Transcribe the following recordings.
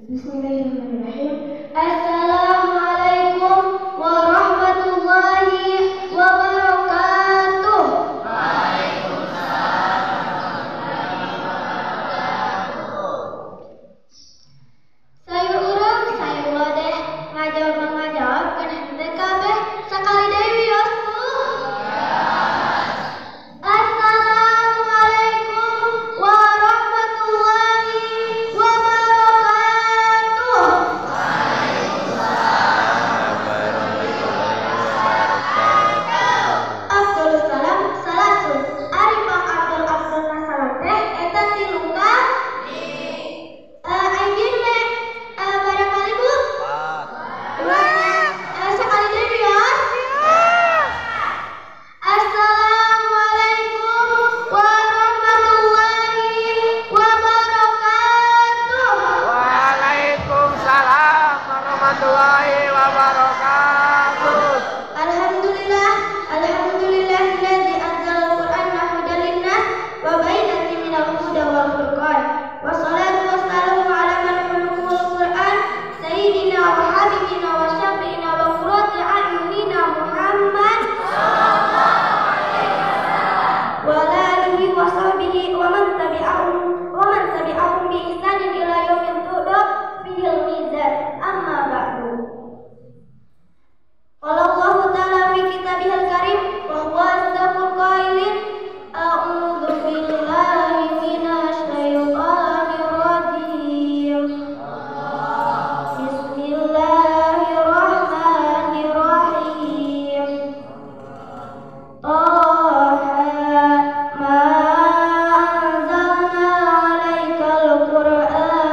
Bismillahirrahmanirrahim. Assalamualaikum warahmatullahi wabarakatuh. Waalaikumsalam warahmatullahi wabarakatuh. Sayur urang, sayur lodeh, ngajawab mangajawab kana henteu kabeh sakali deui wios Bu. Assalamualaikum warahmatullahi wabarakatuh. Waalaikumsalam warahmatullahi wabarakatuh. Abdul salam salasun. Ari pang Abdul Abdul salam teh eta tilu ka anjeun we barangkali Bu. Dua. Sakali deui wios. Assalamualaikum warahmatullahi wabarakatuh. Waalaikumsalam warahmatullahi wabarakatuh. Alhamdulillah, alhamdulillahilladzi anzala al-Qur'ana hudan linnas wa bayyinatin minal huda wal furqan. Wassalatu wassalamu ala man khuluqul Qur'an sayyidina wa habibina wa syafi'ina wa qurrati a'yunina Muhammad wa ala alihi wa sahbihi wa man tabi'ahum bi ihsanin ila yaumil tu'da fihil mizan. Amma ba'du. Qala Allahu ta'ala fi kitabihil karim wa huwa asdaqul qailin. A'udzu billahi minasy syaithanir rajim. Bismillahirrahmanirrahim. Taha ma anzalna 'alaikal Qur'ana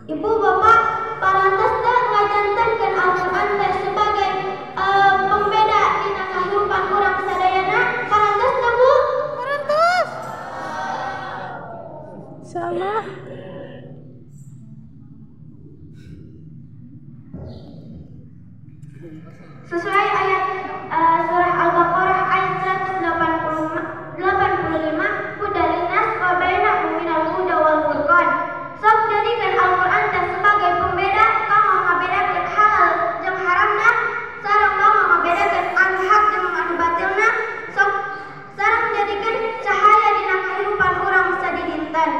Ibu bapak parantos teh ngajantenkeun Al-Qur'an teh sebagai pembeda dina kahirupan urang sadayana, parantos teh Bu? Parantos. Salah. Sesuai ayat surah Al-Baqarah ayat 185, hudan linnas wa bainahum minal huda wal furqan. Sok jadikeun Al-Qur'an teh sebagai pembeda kanggo ngabedakeun halal jeung haramna, sareng kanggo ngabedakeun anu hak jeung anu batilna, sok sareng jadikeun cahaya dina kahirupan urang sadidinten.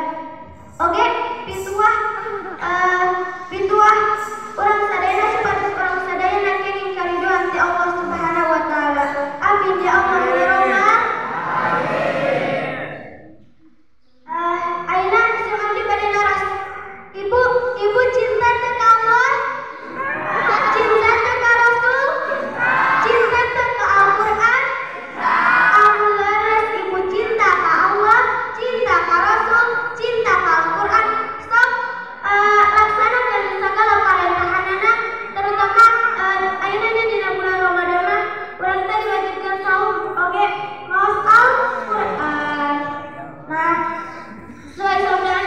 Oge, pituah urang sadayana supados urang sadayana kenging karidoan ti Allah Subhanahu wa taala. Amin ya Allah ya Rabbal alamin. Ayeuna sim abdi bade naros. Ibu, ibu cinta teu ka Allah? Cinta teu ka Rasul? Cinta teu ka Al-Qur'an? Anu leres ibu cinta ka Allah, cinta ka Rasul, cinta ka Al-Qur'an. Sok laksanakeun sagala parentahanana, terutama ayeuna nya dina bulan Ramadan mah urang teh diwajibkeun saum oge maos Al-Qur'an. Nah, sesuai sabdaan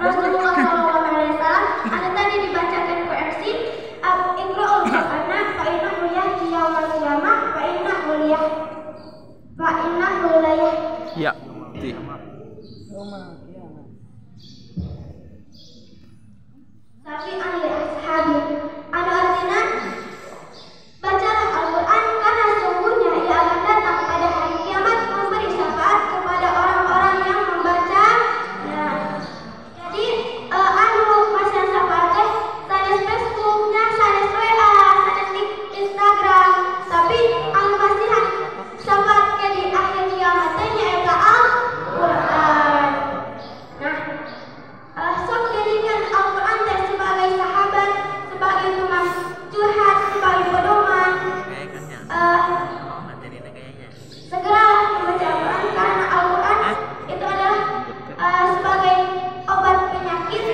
Rasulullah SAW anu tadi dibacakan ku MC, iqra'ul Qur'ana fa innahu yahdi yaumal qiyamah fa innahu la Ya. Ti. Safi'an li ashabi. Anu artina bacalah Al-Qur'an karena sungguhnya ia akan datang pada hari kiamat memberi syafaat kepada orang-orang yang membaca. Nah, jadi anu masihan syafaat teh sanes Facebook nya, sanes WA, sanes Instagram, tapi anu masihan syafaat ke di akhir kiamat teh nyaeta Al-Qur'an. Nah, sok jadikan Al-Qur'an teh sebagai sahabat, sebagai teman curhat, sebagai pedoman. Segera membaca Al-Qur'an karena Al-Qur'an itu adalah sebagai obat penyakit.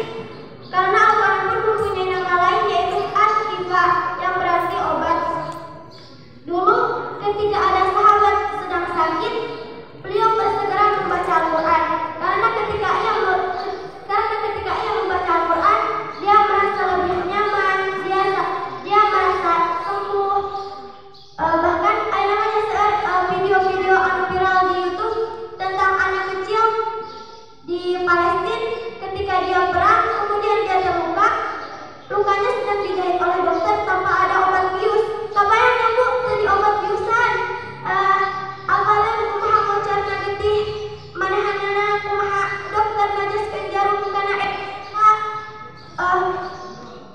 Karena Al-Qur'an pun mempunyai nama lain yaitu Asy-Syifa yang berarti obat. Dulu ketika ada sahabat sedang sakit, beliau bersegera membaca Al-Qur'an karena ketika ia membaca Al-Qur'an, dia merasa lebih nyaman, dia merasa sembuh. Bahkan ada namanya video-video anu viral di YouTube tentang anak kecil di Palestina ketika dia perang, kemudian dia terluka, lukanya sedang dijahit oleh dokter tanpa ada obat bius. Kabayang Bu tadi obat biusan. Apalan kumaha ngocorna getih, manehanana kumaha dokter ngajaskeun jarum kana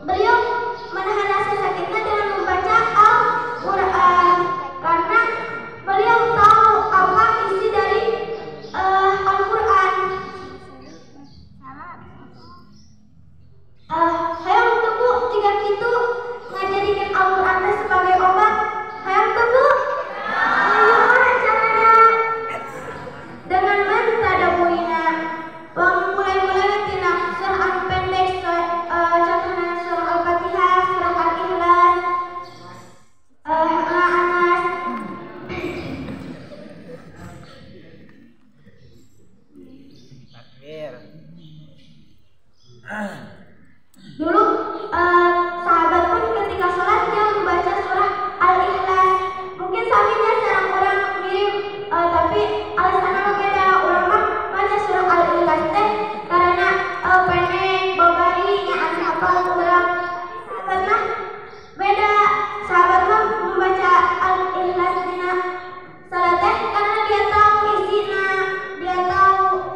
beliau menahan rasa sakitnya dengan membaca Al-Qur'an karena beliau tahu apa isi dari Al-Qur'an. Hayang teu Bu jika kitu ngajadikeun Al-Qur'an teh sebagai obat. Hayang teu Bu? Kumaha carana? Dengan mentadaburina. Mulai-mulai tina surah anu pendek, contohna surah Al-Fatihah, surah Al-Ikhlas, Al-Anas. Takbir. Dulu sahabat pun ketika sholat dia membaca surah Al-Ikhlas. Mungkin saminya sareng urang mirip, tapi alasanna mah beda. Urang mah maca surah Al-Ikhlas teh karena pendek, babari nya anu hafal urang. Sahabat mah beda. Sahabat mah membaca Al-Ikhlas dina salat teh karena dia tahu isina, dia tahu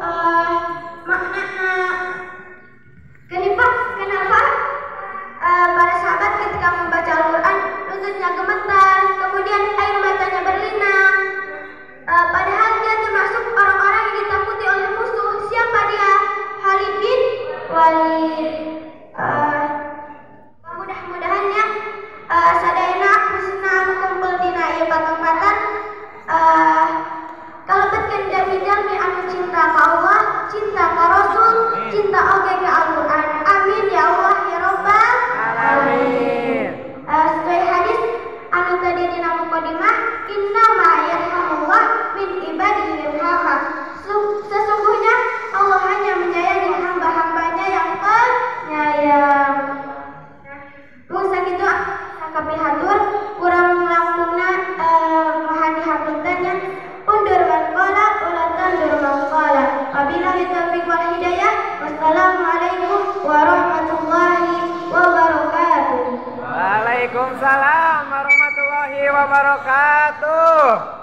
maknana. Kenapa Wassalamualaikum warahmatullahi wabarakatuh. Waalaikumsalam warahmatullahi wabarakatuh.